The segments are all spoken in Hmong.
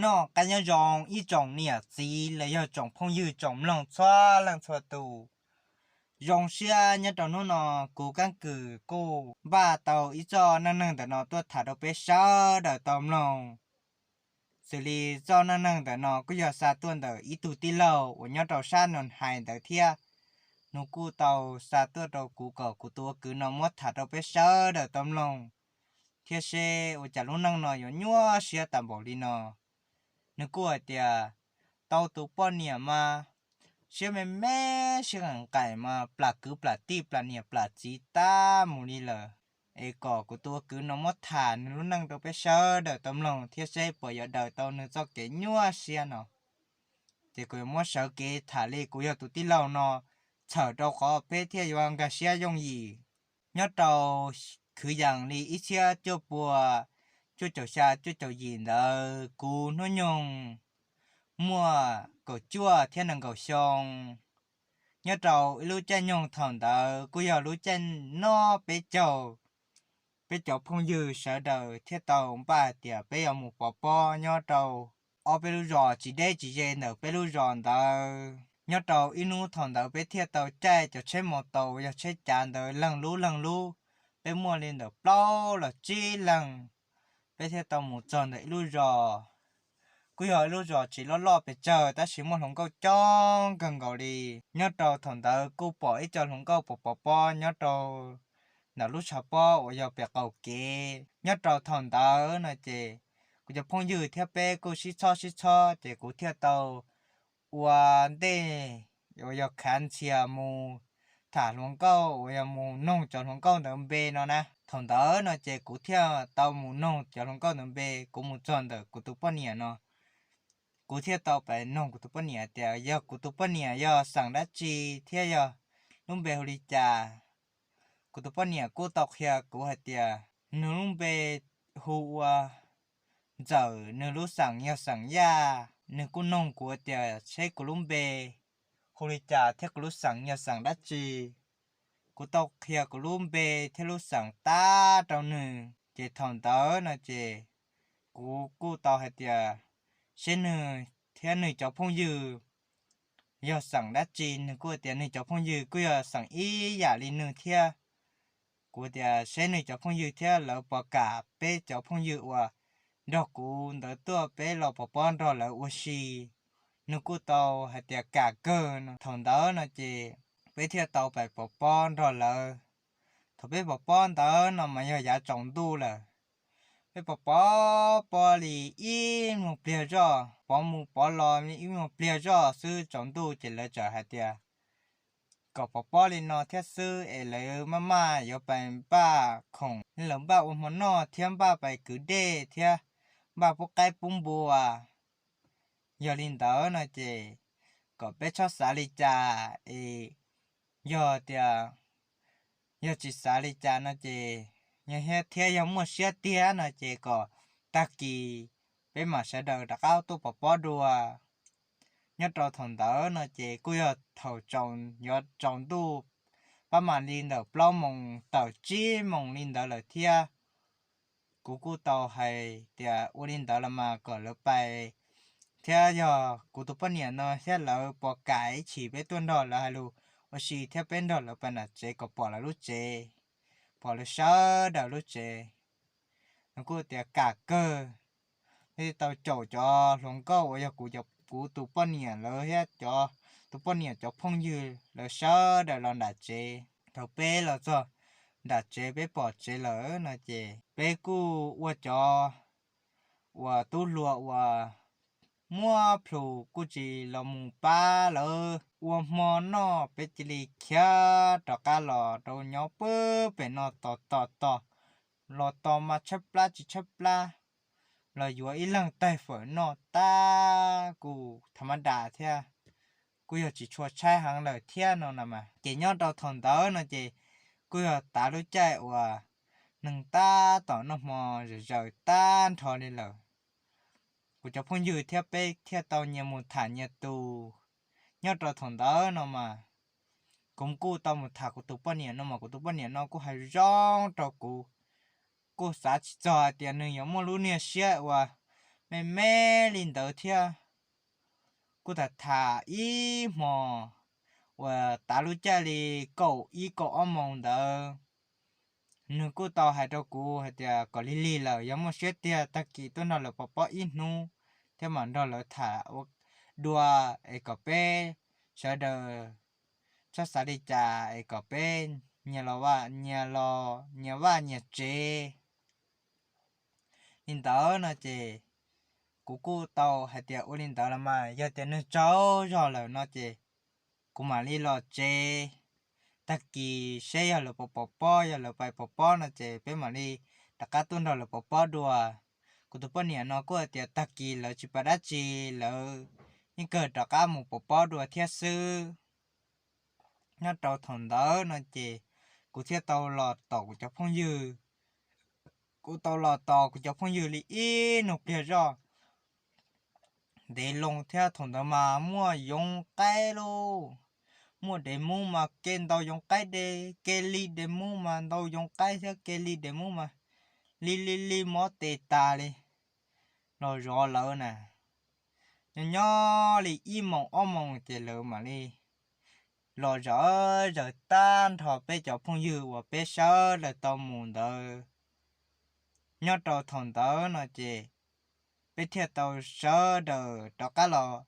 Noj qab nyob zoo ib tsoom niam txiv los yog tsoom phooj ywg tsoom mloog txhua leej txhua tus. Zoo siab nyob rau hnub no kuv Keeb Kwm kuj npaj tau ib txoj neej neeg ntawm no tuaj tham rau peb sawv daws tau mloog. Xws li txoj neej neeg ntawm no kuj yog xa tuaj ntawm ib tug tij laug uas nyob rau sab Noos Hais ntawd thiab. Nws kuj tau xa tuaj rau kuv kom kuv tus ua kwv no muab tham rau peb sawv daws tau mloog, thiab seb ua cas lub neej no yuav nyuaj siab tas npaum li no. Nws kuj hais tias tau tus poj niam mas siab me me, siab nqaim nqaim mas plam kwv plam tij plam niam plam txiv tag mus li lawm, es kom kuv tus ua kwv no muab tham nws lub neej rau peb sawv daws tau mloog thiab seb puas yuav daws tau nws txoj kev nyuaj siab no. Ces kuv yuav muab sawv kev tham li kuv yog tus tij laug no, txhawm rau qhov peb thiaj yuav nkag siab yooj yim. Nyob rau kwv yees li ib txhiab cuaj pua cuaj caum xya cuaj caum yim ntawd, kuv hnub nyoog muaj kaum cuaj thiab nees nkaum xyoo. Nyob rau ib lub caij nyoog thaum ntawd kuj yog lub caij noj peb caug, peb cov phooj ywg sawv daws thiaj tau npaj hais tias peb yuav mus pov pob nyob rau ob peb lub zos tsis deb tsis ze ntawm peb lub zos ntawd. Nyob rau ib hnub thaum ntawd peb thiaj tau caij cov tsheb mos taus yog tsheb cav ntawd leeg lub leeg lub, peb muaj li ntawm plaub los tsib leeg, peb thiaj tau mus txog ntawm ib lub zos. Kuj yog ib lub zos tsis loj loj pes tsawg tab sis muaj hluas nkauj coob kawg nkaus li. Nyob rau thaum ntawd kuj pom ib co hluas nkauj pov pov pob nyob rau ntawm lub tshav pob uas yog pem qaum kev. Nyob rau thaum ntawd no ces kuv cov phooj ywg thiab peb kuj sib txhob sib txhob ces kuv thiaj tau ua ntej uas yog khav ntxhias mus tham hluas nkauj uas yog mus noog cov hluas nkauj ntawd npe no na. Thaum ntawd no ces kuv thiaj tau mus noog cov hluas nkauj ntawd npe. Kuv mus txog ntawm kuv tus poj niam no, kuv thiaj tau pais noog kuv tus poj niam tias yog kuv tus poj niam yog xeem dab tsi thiab yog lub npe hu li cas. Kuv tus poj niam kuj tau qhia kuv hais tias nws lub npe hu ua Ntxawm, nws lub xeem yog xeem Yaj. Nws kuj noog kuv tias seb kuv lub npe hu li cas thiab kuv lub xeem yog xeem dab tsi. Kuv tau qhia kuv lub npe thiab lub xeem tag rau nws ces thaum ntawd no ces kuv kuj tau hais tias seb nws thiab nws cov phooj ywg yog xeem dab tsi. Nws kuj tias nws cov phooj ywg kuj yog xeem ib yam li nws thiab. Kuv tias seb nws cov phooj ywg thiab lawv puas kam peb cov phooj ywg uas nrog kuv ntawd tuaj peb los pov pob nrog lawv ua si. Nws kuj tau hais tias kam kawg no. Thaum ntawd no ces peb thiaj tau pais pov pob nrog lawv. Thaum peb pov pob ntawd no mas yog yav tsaus ntuj lawm. Peb pov pov pob li ib nyuag pliag zoj, pov mus pov los ib nyuag pliag zoj xwb tsaus ntuj ces lawv txawm hais tias kom pov pob li no thiab xwb es lawv maj maj yuav pais npaj khoom, lawv npaj ua hmo noj thiab npaj pais kwv dej thiab npaj pub qaib pub npua. Yog li ntawd no ces kom peb txhob xav li cas es yog tias, yog tsis xav li cas no ces, thiab yog muaj siab tiag no ces kom tag kis peb mam sawv daws rov qab tuaj pov pob dua. Nyob rau thaum ntawd no ces kuj yog thaum tsaus, yuav tsaus ntuj, pab mam li ntawm plaub moos tawm tsib moos li ntawd lawm thiab. Kuv kuj tau hais tias ua li ntawd los mas kom lawv pais, thiab yog kuv tus poj niam no thiab lawv puas kam ib chim peb tuaj nrog lawv hais lus ua si thiab peb nrog lawv pais nram tsev kom pom lawv lub tsev, pom lawv sawv daws lub tsev. Nws kuj tias kam kawg. Thiaj tau caum cov hluas nkauj uas yog kuv, kuv tus poj niam lawv thiab cov, tus poj niam cov phooj ywg lawv sawv daws los nram tsev. Thaum peb los txog nram tsev peb pom tsev lawm no ces peb kuj ua cov uas tub hluas uas muab plhus kuj tsis los mus pab lawv ua hmo noj, peb cia li khiav rov qab los rau nyob pw pem no tos tos tos, los tos mas tshaib plab tsis tshaib plab, los yuav ib leeg taig fawm noj tag kuj tha mab das thiab, kuj yog tsis tshua tshaib heev lawm thiab no na mas. Ces nyob rau thaum ntawd no ces kuj yog tav lub caij uas neeg tab tom noj hmo zaws zaws tag nrho li lawm. Kuv cov phooj ywg thiab peb thiaj tau nyias mus tham nyias tus. Nyob rau thaum ntawd no mas kuv kuj tau mus tham kuv tus poj niam no mas kuv tus poj niam no kuj hais zoo rau kuv, kuj xav tsis txog hais tias nws yuav muaj lub niag siab uas me me li ntawd thiab. Kuj tham tham ib hmos uas tav lub caij li kaum ib kaum ob moos ntawd, nws kuj tau hais rau kuv hais tias kom lig lig lawm, yog muaj siab tiag tag kis tuaj nrog lawv pov pob ib hnub thiab mam nrog lawv tham ua dua, es kom peb sawv daws txhob xav li cas es kom peb nyias los, nyias los nyias vaj nyias tsev li ntawd no ces kuv kuj tau hais tias ua li ntawd los mas yog tias nws tsaug zog lawm no ces kuv mam li los tsev. Tag kis seb yog lawv pov pov pob, yog lawv pais pov pob no ces peb mam li rov qab tuaj nrog lawv pov pob dua. Kuv tus poj niam no kuj hais tias tag kis lawv tsis pom dab tsi, lawv yeej kawg rov qab mus pov pob dua thiab xwb. Nyob rau thaum ntawd no ces kuv thiaj tau los tom kuv cov phooj ywg. Kuv tau los tos kuv cov phooj ywg li ib nus pliag zoj, ntev loo thiab. Thaum ntawd mas muaj yoov qaib lauj, muaj dev mub mas ke ntau yoov qaib de, ke li dev mub mas ntau yoov qaib thiab ke li dev mub mas li li li mob tes tas li. Los zov lawv na, nyob nyob li ib moos ob moos ces lawv mam li los zom zaws tag nrho peb cov phooj ywg uas peb sawv daws tau mus ntawd. Nyob rau thaum ntawd no ces peb thiaj tau sawv daws rov qab los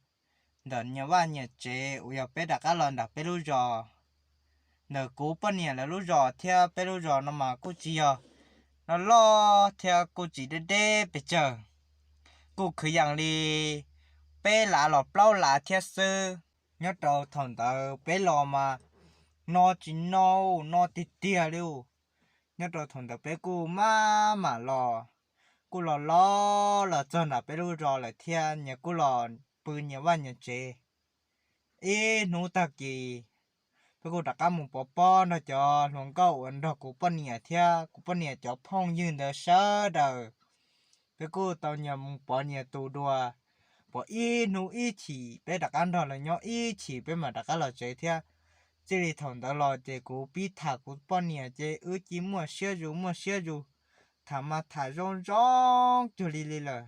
ntawm nyias vaj nyias tsev uas yog peb rov qab los nram peb lub zos. Ntawm kuv poj niam lawv lub zos thiab peb lub zos no mas kuj tsis yog loj loj thiab kuj tsis deb deb pes tsawg, kuj kwv yees li peb lav los plaub lav thiab xwb. Nyob rau thaum ntawd peb los mas no tsis no, no tiag tiag li. Nyob rau thaum ntawd peb kuj maj mam los, kuj los los los txog nram peb lub zos lawm thiab nyias kuj los pw nyias vaj nyias tsev. Ib hnub tag kis peb kuj rov qab mus pov pob nrog cov hluas nkauj uas nrog kuv poj niam thiab kuv poj niam cov phooj ywg ntawd sawv daws. Peb kuj tau nyias mus pov nyias tus dua, pov ib hnub ib chim peb rov qab nrog lawv nyob ib chim peb mam rov qab los tsev thiab. Txij li thaum ntawd los ces kuv pib tham kuv poj niam ces wb cia muaj siab zus muaj siab zus, tham mas tham zoo zoo cuag li li lawm.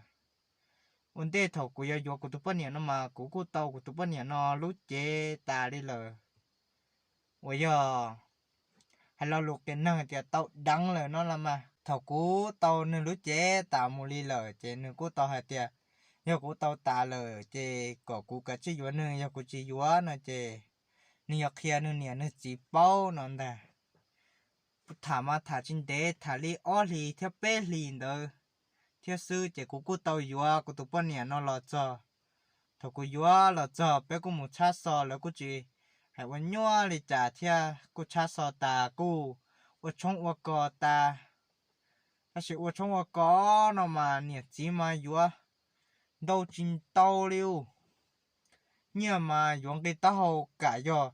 Ua ntej thaum kuv yuav yuav kuv tus poj niam no mas kuv kuj tau kuv tus poj niam no lub cev tas li lawm, uas yog hais lo lus qias neeg tias tau deev lawm no los mas. Thaum kuv tau nws lub cev tas mus li lawm ces nws kuj tau hais tias yog kuv tau tas lawm ces kom kuv kav tsij yuav nws, yog kuv tsis yuav no ces nws yuav qhia nws niam nws txiv paub no ntag. Tham mas tham tsis ntev, tham li ob hlis thiab peb hlis ntawd thiab xwb ces kuv kuj tau yuav kuv tus poj niam no los txog. Thaum kuv yuav los txog peb kuj mus tshab xo, lawv kuj tsis hais ua nyuaj li cas thiab, kuj tshab xo tas kuj ua tshoob ua kos tas. Tab sis ua tshoob ua kos no mas niam txiv mas yuav ntau tsis ntau li, nyiaj mas yuav nqi taub hau kam yog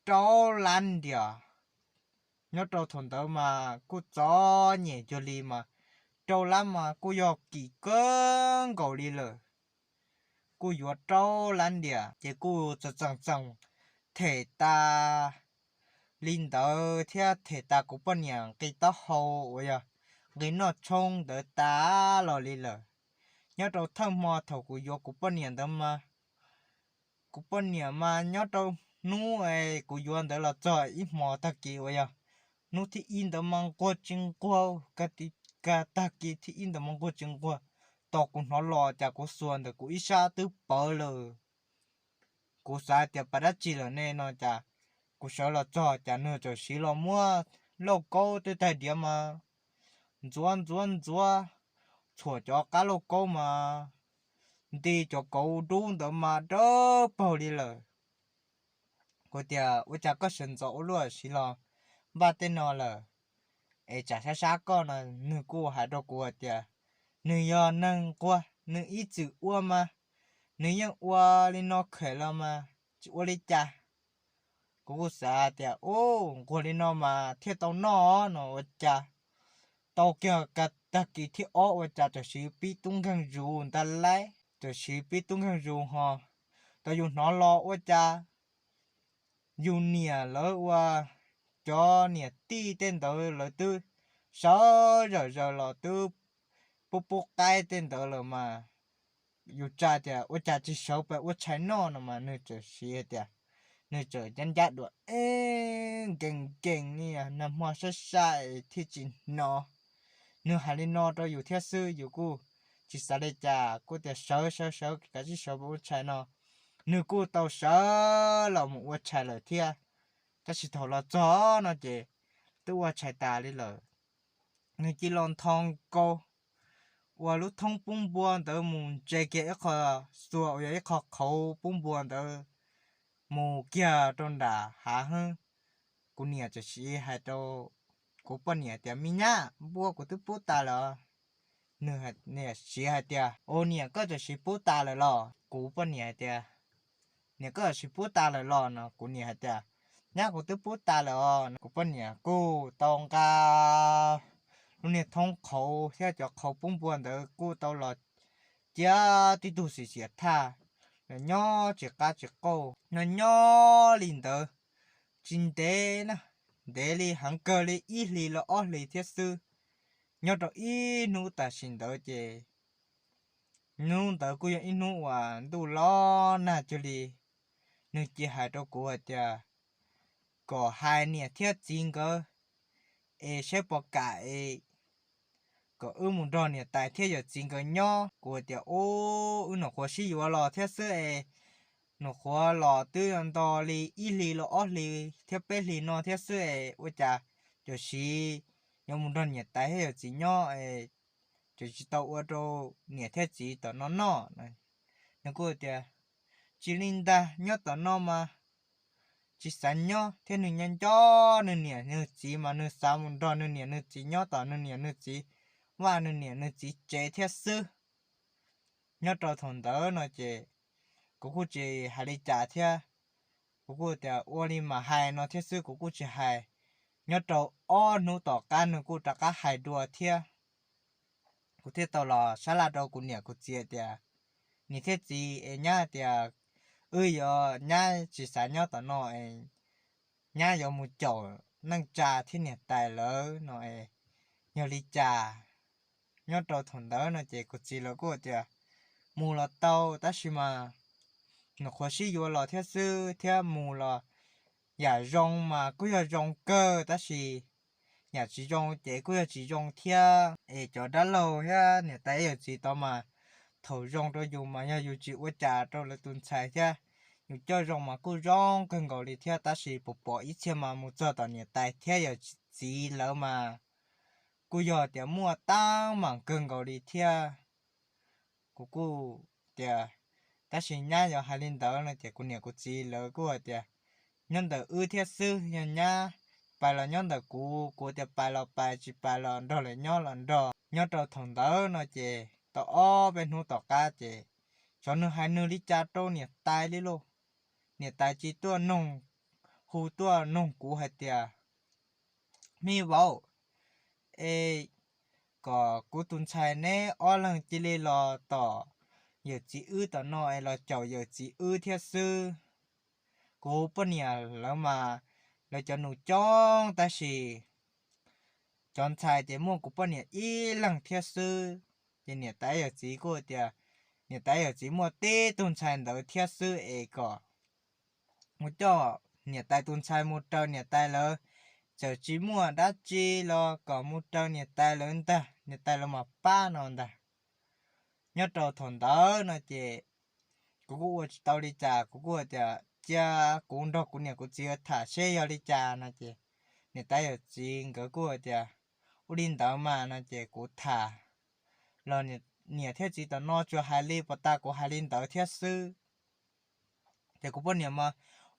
rau lab ntias. Nyob rau thaum ntawd mas kuj txom nyem cuag li mas rau lab mas kuj yog kim kawg nkaus li lawm. Kuj yuav rau lab ntias ces kuj txeem txeem txeem them tas li ntawd thiab them tas kuv poj niam nqi taub hau uas yog nqi noj tshoob ntawd tas los li lawm. Nyob rau thawj hmo thaum kuv yuav kuv poj niam ntawd mas kuv poj niam mas nyob rau hnub kuv yuav ntawd los txog ib hmo tag kis uas yog hnub thib ib ntawd mas nquag tsis nquag, kag tag kis thib ib ntawd mas nquag tsis nquag, tos kuv hnov los cas kuv xuas ntawm kuv ib sab twb pawv lawm. Kuv xav tias pas dab tsi lawm ne no cas kuv sawv los txog cas nws txawm siv los muab lauj kaub twb tag diav mas ntxuav ntxuav ntxuav, txhuam cov qab lauj kaub mas nti cov kauv dub ntawd mas dawb paug li lawm. Kuv tias ua cas koj sawv ntxov ua luaj siv los npaj tej no lawm es tsam sab sab koj no. Nws kuj hais rau kuv hais tias nws yog neeg nquag, nws ib txwm ua mas, nws yeej ua li no khem los mas tsis ua li cas. Kuv kuj xav tias u, nquag li no mas thiaj tau noj no ua cas. Tau kiag tag kis thib ob ua cas txawm siv pib tub nkeeg zus ntag lauj, txawm siv pib tub nkeeg zus ho tau yus hnov los ua cas yus niam lawv ua cov niam tij tej ntawd lawv twb sawv zawm zaws los twb pub pub qaib tej ntawd lawm mas yus tsa tias ua cas tsis sawv pes ua tshais noj no mas nws txawm siv hais tias, nws txawm ncab ncab duas nkees nkees li nag hmo sab sab es thiaj tsis hnov. Nws hais li no rau yus thiab xwb, yus kuj tsis xav li cas, kuj tias sawv sawv sawv, kav tsij sawv pes ua tshais no. Nws kuj tau sawv los mus ua tshais lawm thiab. Tab sis thaum los txog no ces twb ua tshais tas li lawm. Nws cia li los nthos nkaus uas lub thoob pub npua ntawd mus ntse kiag ib qho xuas uas yog ib qho qhauv pub npua ntawd mus kiag rau nram hav heeb. Kuv niam txawm siv hais rau kuv poj niam tias, me nyab, npua kuv twb pub tas lawm. Nws niam siv hais tias, ua niam, koj txawm siv pub tas lawm los? Kuv poj niam hais tias, niam, koj txawm siv pub tas lawm los no? Kuv niam hais tias, nyab, kuv twb pub tas lawm os. Kuv poj niam kuj tau nqa lub niag thoob qhauv thiab cov qhauv pub npua ntawd kuj tau los cia tib tug xiam xiam thaj, los nyob tsis qab tsis qauj nyob nyob li ntawd tsis ntev na, ntev li heev kawg li ib hlis los ob hlis thiab xwb. Nyob rau ib hnub tam sim ntawd ces hnub ntawd kuj yog ib hnub uas ntuj los nag cuag li. Nws cia hais rau kuv hais tias kom hais niam thiab txiv nkawd es saib puas kam es kom wb mus nrog niam tais thiab yawm txiv nkawd nyob. Kuv tias, ub, wb nyuam qhuav sib yuav los thiab xwb es, nyuam qhuav los twb nto li ib hlis los ob hlis thiab peb hlis no thiab xwb es ua cas tam sim yuav mus nrog niam tais thiab yawm txiv nyob es tseem tsis tau ua rau niam thiab txiv tom no noj. Nws kuj tias, tsis li ntag, nyob tom no mas tsis xav nyob thiab, nws nyob nco nws niam nws txiv mas nws xav mus nrog nws niam nws txiv nyob tom nws niam nws txiv vaj, nws niam nws txiv tsev thiab xwb. Nyob rau thaum ntawd no ces kuv kuj tsis hais li cas thiab. Kuv kuj tias ua li mas hais no thiab xwb, kuv kuj tsis hais. Nyob rau ob hnub tom qab nws kuj rov qab hais dua thiab. Kuv thiaj tau los sab laj rau kuv niam kuv txiv tias, niam thiab txiv es, nyab tias wb yuav, nyab tsis xav nyob tom no es, nyab yuav mus caum neej tsa thiab niam tais lawv no es yog li cas? Nyob rau thaum ntawd no ces kuv txiv lawv kuj tias, mus los tau, tab sis mas nyuam qhuav sib yuav los thiab xwb thiab, mus los yam zoo mas kuj yog zoo kawg, tab sis yam tsis zoo ces kuj yog tsis zoo thiab. Es cov dab laug thiab niam tais yawm txiv tod mas thaum zoo rau yus mas yog yus tsis ua cas rau lawv tus ntxhais thiab, yus coj zoo mas kuj zoo kawg nkaus li thiab, tab sis pom pom ib txhia mas mus txog tom niam tais thiab yawm txiv lawv mas kuj yog tias muaj teeb meem kawg nkaus li thiab. Kuv kuj tias, tab sis nyab yuav hais li ntawd no ces kuv niam kuv txiv lawv kuj hais tias, nyob ntawm wb thiab xwb, yog nyab pais los nyob ntawm kuv, kuv tias pais los pais, tsis pais los nrog lawv nyob los nrog. Nyob rau thaum ntawd no ces tau ob peb hnub tom qab ces xyov nws hais nws li cas rau niam tais li lauj. Niam tais cia tuaj noog, hu tuaj noog kuv hais tias, me vauv, es kom kuv tus ntxhais neb ob leeg cia li los tom yawm txiv wb tom no es los caum yawm txiv wb thiab xwb. Kuv poj niam lawv mas lawv cov nus coob tab sis cov ntxhais ces muaj kuv poj niam ib leeg thiab xwb. Ces niam tais yawm txiv kuj tias niam tais yawm txiv muaj tib tug ntxhais ntawd thiab xwb es kom mus coj niam tais tus ntxhais mus raws niam tais lawv, txawm tsis muaj dab tsi los kom mus raws niam tais lawv ntag, niam tais lawv mam pab no ntag. Nyob rau thaum ntawd no ces kuv kuj ua tsis tau li cas, kuv kuj tias cia kuv nrog kuv niam kuv txiv tham seb yog li cas no ces niam tais yawm txiv nkawd kuj tias ua li ntawd mas no ces kuv tham los niam thiab txiv tom no tsuas hais li puas tas kuv hais li ntawd thiab xwb. Ces kuv poj niam mas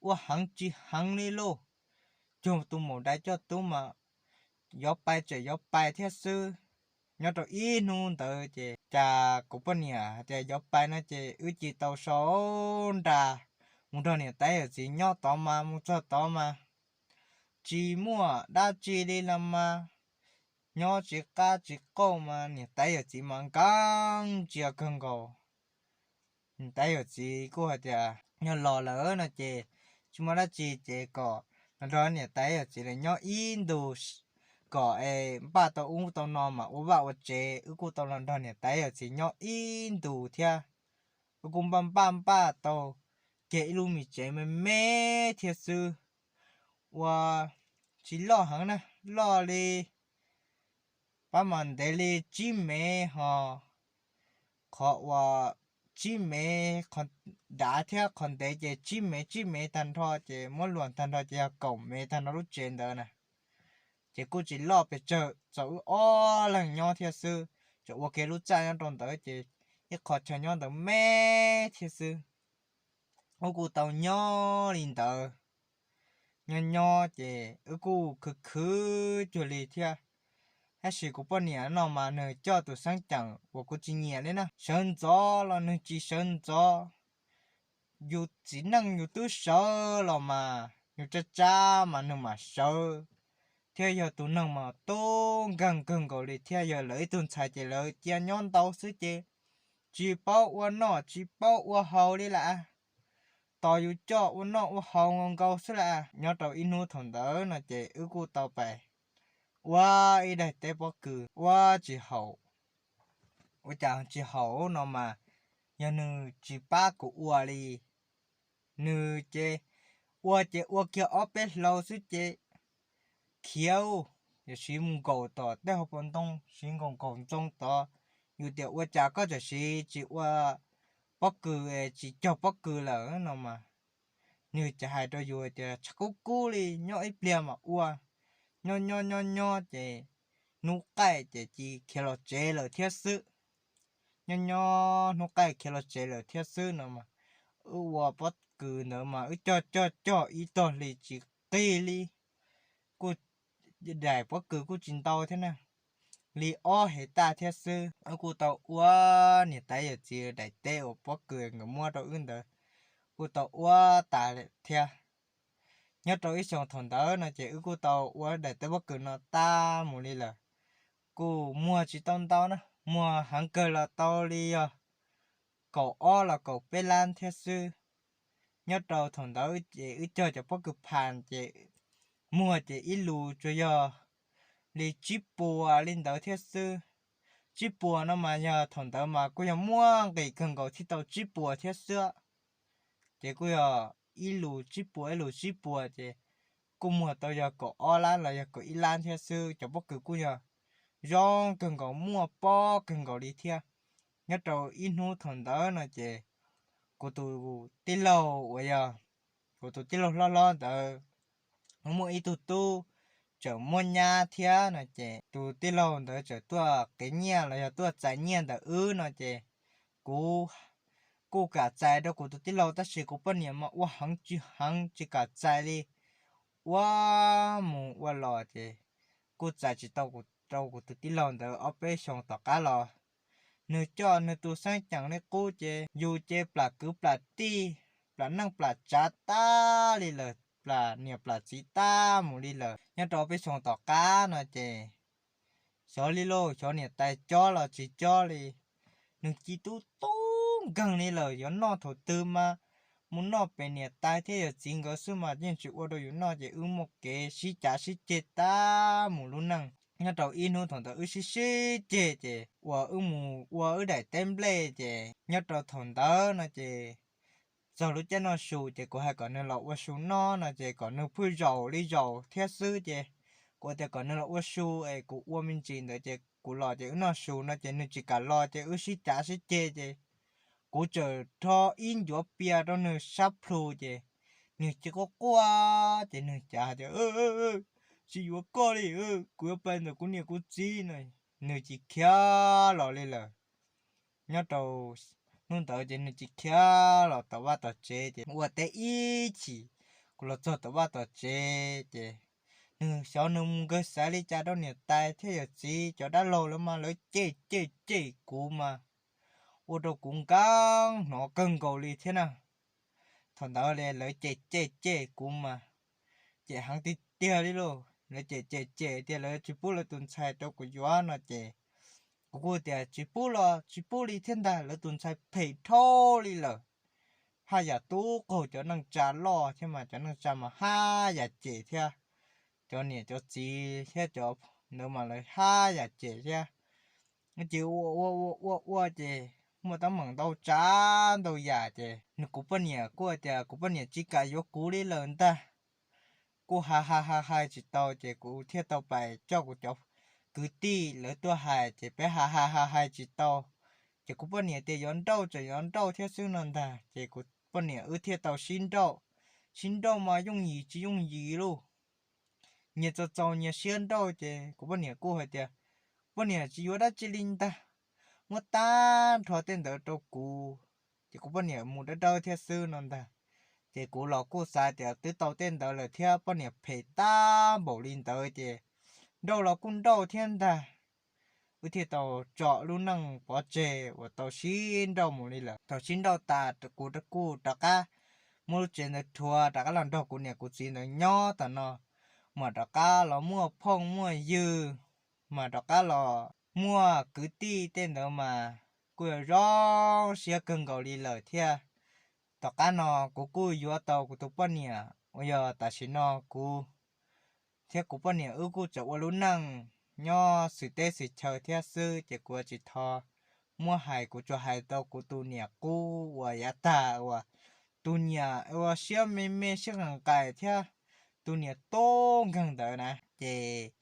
ua heev tsis heev li lauj, cuag tus maum dais coj tub mas yuav pais tseem yuav pais thiab xwb. Nyob rau ib hnub ntawd ces cas kuv poj niam hais tias yuav pais no ces wb cia tau sau nra mus nrog niam tais yawm txiv nyob tod mas mus txog tod mas tsis muaj dab tsi li los mas nyob tsis qab tsis qauj mas niam tais yawm txiv mas nkees ntsia kawg nkaus. Niam tais yawm txiv kuj hais tias yog los lawm no ces tsis muaj dab tsi ces kom los nrog niam tais yawm txiv lawv nyob ib ntus, kom es npaj tau ub tau no mas ua vaj ua tsev, wb kuj tau los nrog niam tais yawm txiv nyob ib ntus thiab. Wb kuj npaj npaj npaj tau kiag ib lub me tsev me me thiab xwb, ua tsis loj heev na, loj li pab mas ntev li tsib mev ho qhov uas tsib mev qhov dav thiab qhov ntev ces tsib mev tsib mev tag nrho ces muab luas tag nrho ces yog kaum mev tag nrho lub tsev ntawd na. Ces kuj tsis loj pes tsawg, txaus wb ob leeg nyob thiab xwb, tsuas ua kiag lub txaj nyob rau ntawd ces ib qho chaw nyob ntawd me thiab xwb. Wb kuj tau nyob li ntawd, nyob nyob ces wb kuj khwv khwv cuag li thiab. Tab sis kuv poj niam no mas nws coj tus xeeb ceem uas kuv tsis nyiam li na, sawv ntxov los nws tsis sawv ntxov. Yus txiv neej yus twb sawv los mas yus tsab tsab mas nws mam sawv, thiab yog tus neeg mas tub nkeeg kawg nkaus li thiab. Yog lawv ib tug ntxhais ces lawv cia nyob ntau xwb ces tsis paub ua noj tsis paub ua haus li lawm, tos yus coj ua noj ua haus nkaus nkaus xwb lawm. Nyob rau ib hnub thaum ntawd no ces wb kuj tau pais ua ib daim teb pob kws ua tsis haum. Ua cas tsis haum no mas yog nws tsis pab kuv ua li. Nws ces ua ces ua kiag ob peb hlau xwb ces khiav, yus siv mus nkaum tom tej hauv paus ntoo, siv nkaum nkaum ntxoo tod. Yus tias ua cas koj txawm siv tsis ua pob kws, tsis cog pob kws lawm no mas nws ces hais rau yus tias tshav kub kub li, nyob ib pliag mam ua. Nyob nyob nyob nyob ces hnub qaij ces cia khiav los tsev lawm thiab xwb. Nyob nyob hnub qaij khiav los tsev lawm thiab xwb no mas wb ua pob kws ntawd mas wb cog cog cog ib tog hli tsis qig li. Kuj daim pob kws kuj tsis ntau thiab na, li ob hev taj thiab xwb. Wb kuj tau ua niam tais yawm txiv daim teb uas pob kws nkawd muab rau wb ntawd, kuj tau ua tas thiab. Nyob rau ib xyoos thaum ntawd no ces wb kuj tau ua daim teb pob kws no tag mus li lawm. Kuj muag tsis tau ntau na, muag heev kawg los tau li yog kaum ob los kaum peb lab thiab xwb. Nyob rau thaum ntawd ces wb cog cov pob kws phas ces muag ces ib lus tsuas yog li tsib puas li ntawd thiab xwb. Tsib puas no mas yog thaum ntawd mas kuj yog muaj nqis kawg nkaus thiaj tau tsib puas thiab xwb. Ces kuj yog ib lus tsib puas ib lus tsib puas ces kuj muag tau yog kaum ob lab los yog kaum ib lab thiab xwb. Cov pob kws kuj yog zoo kawg nkaus muaj pob kawg nkaus li thiab. Nyob rau ib hnub thaum ntawd no ces kuv tus tij laug uas yog kuv tus tij laug hlob hlob ntawd, muaj ib tug tub tseem muaj nyab thiab no ces tus tij laug ntawd tseem tuaj qiv nyiaj los yog tuaj txais nyiaj ntawm wb no ces kuv kuj kam txais rau kuv tus tij laug tab sis kuv poj niam mas ua heev tsis heev tsis kam txais li. Ua mus ua los ces kuj txais tsis tau rau kuv tus tij laug ntawd ob peb xyoos tom qab los. Nws coj nws tus xeeb ceem li qub ces yus ces plam kwv plam tij, plam neej plam tsav tag li lawm, plam niam plam txiv tag mus li lawm. Nyob rau peb xyoo tom qab no ces xyov li lauj, xyov niam tais cob los tsis cob li, nws ci tub tub nkeeg li lawm. Yuav noj thaum twg mas mus noj pem niam tais thiab yawm txiv nkawd xwb mas yeej tsis ua rau yus noj ces wb muaj kev sib cav sib ceg tag mus lub neej. Nyob rau ib hnub thaum ntawd wb sib sib ceg ces uas wb mus ua wb daim teb nplej ces nyob rau thaum ntawd no ces txog lub caij noj su ces kuv hais kom nws los ua su noj no ces kom nws pheej zaum li zaum thiab xwb ces kuv tias kom nws los ua su es kuv ua me ntsis ntawd ces kuv los ces wb noj su no ces nws tsis kam los ces wb sib cav sib ceg ces kuv txawm rho ib ncuav pias rau nws sab plhu ces nws cia quaj quaj ces nws cav hais tias, tsis yuav koj li, kuv yuav pais ntawm kuv niam kuv txiv no. Nws cia khiav los li lawm. Nyob rau hnub ntawd ces nws cia khiav los tom vaj tom tsev ces ua teb ib chim, kuv los txog tom vaj tom tsev ces nws xyov nws mus nkawg xav li cas rau niam tais thiab yawm txiv, cov dab laug lawv mas lawv cem cem cem kuv mas ua rau kuv nkeeb hnov kawg nkaus li thiab na. Thaum ntawd lawv cem cem cem kuv mas cem heev tiag tiag li lauj. Lawv cem cem cem tias lawv tsis pub lawv tus ntxhais rau kuv yuav no ces kuv kuj tias tsis pub los tsis pub li thiab ntag, lawv tus ntxhais phem dhau li lawm. Haj yam tub qaug cov neej tsa loj thiab mas cov neej tsa mas haj yam cem thiab. Cov niam cov txiv thiab cov ntawd mas lawv haj yam cem thiab. Ces ua ua ua ua ua ces muaj teeb meem ntau tsav ntau yam ces nws kuv poj niam kuj tias kuv poj niam tsis kam yuav kuv li lawm ntag. Kuj hais hais hais hais tsis tau ces kuv thiaj tau pais coj kuv cov kwv tij lawv tuaj hais ces peb hais hais hais hais tsis tau. Ces kuv poj niam tias yuav nrauj tseem yuav nrauj thiab xwb no ntag ces kuv poj niam wb thiaj tau sib nrauj. Sib nrauj mas yooj yim tsis yooj yim lauj. Nyias txaus txaus nyias siab nrauj ces kuv poj niam kuj hais tias, poj niam tsis yuav dab tsi li ntag, muab tag nrho tej ntawd rau kuv, ces kuv poj niam mus dawb dawb thiab xwb no ntag. Ces kuv los kuj xav tias twb tau tej ntawd lawm thiab poj niam phem tag npaum li ntawd ces nrauj los kuj nrauj thiab ntag. Wb thiaj tau tso lub neej pov tseg uas tau sib nrauj mus li lawm. Thaum sib nrauj tas kuv kuj rov qab muab lub tsev ntawd rhuav rov qab los nrog kuv niam kuv txiv ntawd nyob tom no, mas rov qab los muaj phooj muaj ywg, mas rov qab los muaj kwv tij tej ntawd mas kuj yuav zoo siab kawg nkaus li lawm thiab. Tom qab no kuv kuj yuav tau kuv tus poj niam uas yog tam sim no kuv thiab kuv poj niam wb kuj tseem ua lub neej nyob xwm teb xwm chaw thiab xwb ces kuv tsis thov muab hais, kuv tsuas hais tau kuv tus niam qub uas yav tag uas tus niam ua siab me me siab nqaim nqaim thiab tus niam tub nkeeg ntawd na ces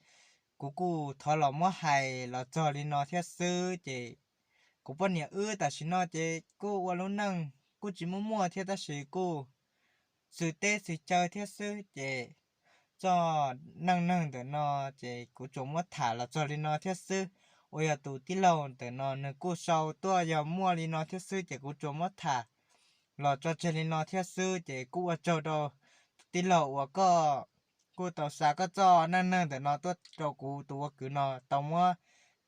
kuv kuj thov los muab hais los txog li no thiab xwb ces kuv poj niam wb tam sim no ces kuj ua lub neej kuj tsis muaj muaj thiab tab sis kuj xwm teb xwm chaw thiab xwb ces txoj neej neeg ntawm no ces kuv tsuas muab tham los txog li no thiab xwb. Uas yog tus tij laug ntawm no nws kuj sau tuaj yog muaj li no thiab xwb ces kuv tsuas muab tham los tso tseg li no thiab xwb ces kuj ua tsaug rau tus tij laug uas koj kuj tau xa koj txoj neej neeg ntawm no tuaj rau kuv tus ua kwv no tau muab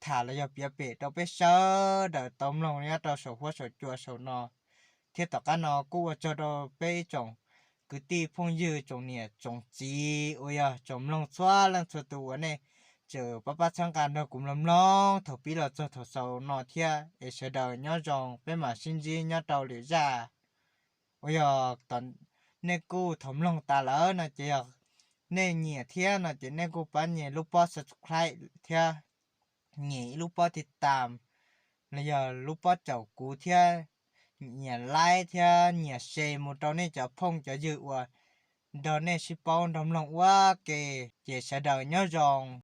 tham los yog piav pem rau peb sawv daws tau mloog nyob rau saum huab saum cua saum no. Thiab tom qab no kuj ua tsaug rau peb ib tsoom kwv tij phooj ywg tsoom niam tsoom txiv uas yog tsoom mloog txhua leej txhua tus uas nej tseem pab pab txhawb nqa nrog kuv mloog mloog thaum pib los txog thaum xaus no thiab es sawv daws nyob zoo peb mam sib ntsib nyob rau lwm zaj. Uas yog nej kuj thaum mloog tas lawm no ces yog nej nyiam thiab no ces nej kuj pab nyem lub pob subscribe thiab nyem ib lub pob tiv tam los yog lub pob caum kuv thiab nyem like thiab nyem share mus rau nej cov phooj cov ywg uas nrog nej sib paub nrog mloog ua ke ces sawv daws nyob zoo.